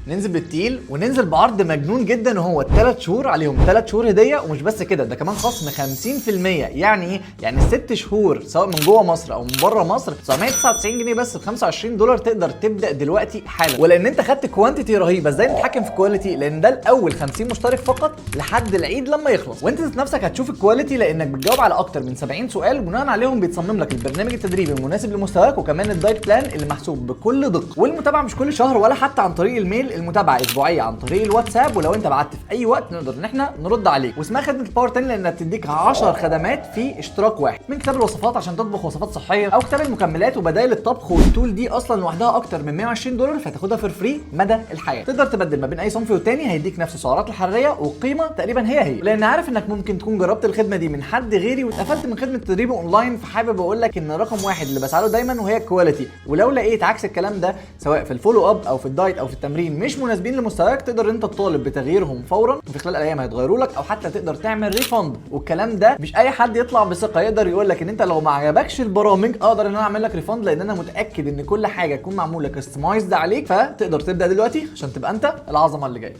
ننزل بالتقيل وننزل بعرض مجنون جدا، وهو 3 شهور عليهم 3 شهور هديه. ومش بس كده، ده كمان خصم 50%. يعني ايه؟ يعني ال6 شهور سواء من جوه مصر او من بره مصر 999 جنيه بس، ب 25 دولار. تقدر تبدا دلوقتي حالا. ولان انت خدت quantity رهيبه، ازاي نتحكم في quality؟ لان ده الاول 50 مشترك فقط لحد العيد لما يخلص. وانت ذات نفسك هتشوف ال quality، لانك بتجاوب على اكتر من 70 سؤال، وبناء عليهم بيتصمم لك البرنامج التدريبي المناسب لمستواك، وكمان ال diet plan اللي محسوب بكل دقه. والمتابعة مش كل شهر ولا حتى عن طريق ال mail، المتابعة اسبوعية عن طريق الواتساب، ولو انت بعت في اي وقت نقدر ان احنا نرد عليك. واسمها خدمة ال Power 10 لانها بتديك 10 خدمات في اشتراك واحد، من كتاب الوصفات عشان تطبخ وصفات صحيه، او كتاب المكملات وبدائل الطبخ، وال tool دي اصلا لوحدها اكتر من 120 دولار، فتاخدها for free مدى الحياه. تقدر تبدل ما بين اي صنف والتاني، هيديك نفس السعرات الحرارية والقيمة تقريبا هي هي. لان عارف انك ممكن تكون جربت الخدمة دي من حد غيري واتقفلت من خدمة تدريب اونلاين، فحابب اقول لك ان رقم واحد اللي بسعى له دايما وهي ال quality. ولو لقيت عكس الكلام ده، سواء في ال follow up او في ال diet او في التمرين، مش مناسبين لمستواك، تقدر انت تطالب بتغييرهم فورا وفي خلال ايام هيتغيروا لك، او حتى تقدر تعمل refund. والكلام ده مش اي حد يطلع بثقة يقدر يقول لك ان انت لو ما عجبكش البرامج اقدر ان انا اعمل لك refund، لان انا متاكد ان كل حاجة تكون معمولة customized عليك. فتقدر تبدا دلوقتي عشان تبقى انت العظمة اللي جاية.